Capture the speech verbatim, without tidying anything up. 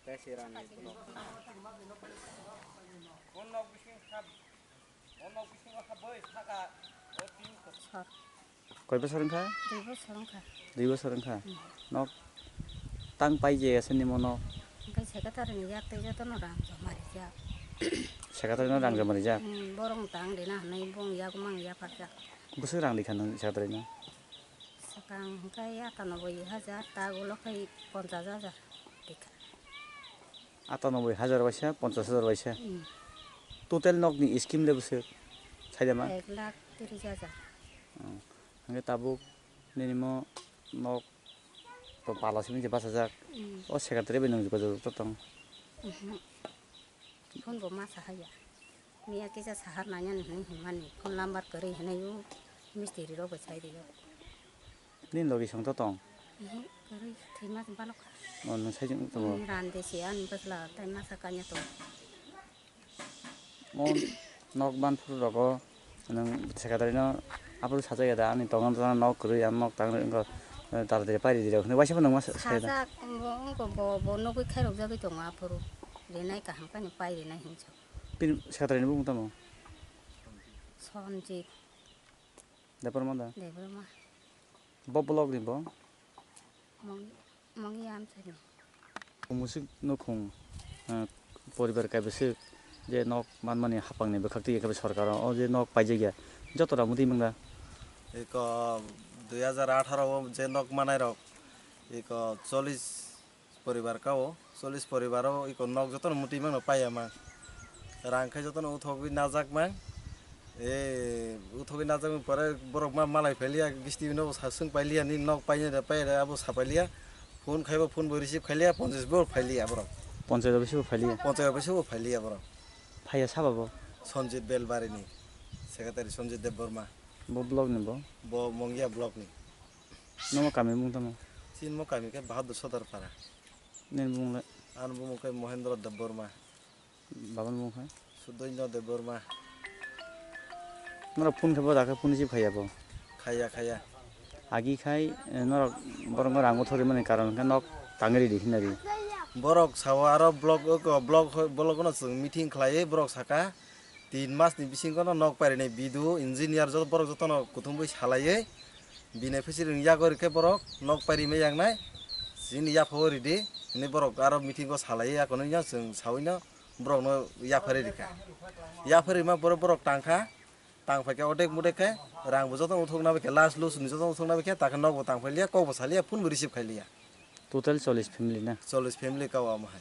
Sor. Koi bosor wngkha? Dui bosor wngkha. Dui bosor wngkha? Hmm. Nok tang pai je aswk nimo nok? Hwnkhe secretary ni yak tei jotono rang joma rijak. Secretary no rang joma rijak? Hmm, borok tang rina hwnwi bong yak mang yapharjak. Bwswk rang rikha nwng secretary no? Swkang hwnkhe atanoboi hajar, ta ulo khai ponchash hajar rikha. Atanoboi hajar waisa, ponchash hajar waisa. Hmm. Total nokni scheme le bwswk? Saida ma? Ek lakh tris hajar. Oh. Hwnkhe tabuk nini mo nok to pala simi je bachajak. Hmm. O secretary bai nwng jogajog to tong? Mhm. Phone bo ma sahaiya. Miya kisa sahar nanya ni hinwi hinmani. Phone number kwrwi hinwi o mistiri rok bai sai rio. Nini logi song to tong? Mhm, kwrwi thwima balok kha. O, nwng sai tongo? Hmm, rande se ani bwsla tai masa kanya tongo. O nok ban phuru rogo nwng secretary no aphuru sajak ya da, ani tongo nok kwrwi, ang nok tang wngkha, eh, taratari pai ridi rok hinwi waisa phano nwng ma sa-, sai da. Sajak, bo, wngkha bo, bo nugwi khairok jagwi tongo aphuru. Rinai kaham khe pai rinai hinwi sa. Bini secretary ni bumung tamo? Sonjit. Debbarma da? Debbarma. Bo block ni bo? Mong-, Mongia amchaini. Musik nukhung, eh, poribar kaibaswk je nok manmani hapangni bwkhak twi ekhabai sorkar o je nok paijak ya, joto rang mutwi mangda. Eko dui hajar atharo o je nok manai rok, eko chollish poribar ka o, chollish poribar o eko nok jotono mutwi mangno paiya ma. Rang khe jotono uthogwi najak mang. E, uthogwi najak mang pore borok ma malai phailiya, gisti no sa swng pailiya, ni nok paine da pai da abo sa pailiya. Phone khaibo phone bo receive khailiya, ponchash bo phailiya borok. Ponchash bo phailiya. Ponchash bo phailiya borok. Phaiya sabo bo? Sanjit Belbari ni, secretary Sanjit Debbarma. Bo block ni bo? Bo Mongia block ni. Nomo kami mung tamo? Chinmo kami khe Bahadur Sodar Para. Nini bumung le? Ani bumung khe Mohendra Debbarma. Babani bumung khe? Sudoino Debbarma. Norok phone khe bo da khe phone receive khaiya bo? Khaiya, khaiya. Agi khai, eh, norok borok no rang uthori mani karon khe nok tangwi ridi hinna ri. Borok sao aro block, block, block no chwng meeting khlaiwi borok saka. Tin mas ni bisingo no nok parinai B D O, engineer joto borok jotono kuthumwi salaiwi bini office ni yago rikhe borok nok parimai yangnai, chini yaphao ridi hinwi borok aro meeting o salaiwi akono wngya chwng sawi no borok no yaphari rikha. Yaphari ma borok, borok tangkha, tangphaikhe odek mudek khe rang bo jotono uthokna bai khe last loss ni jotono uthokna bai khe takhe nok bo tangphai liya, kok bo saliya, phone bo receive khai liya. Total chollish family na? Chollish family ka o amo hai.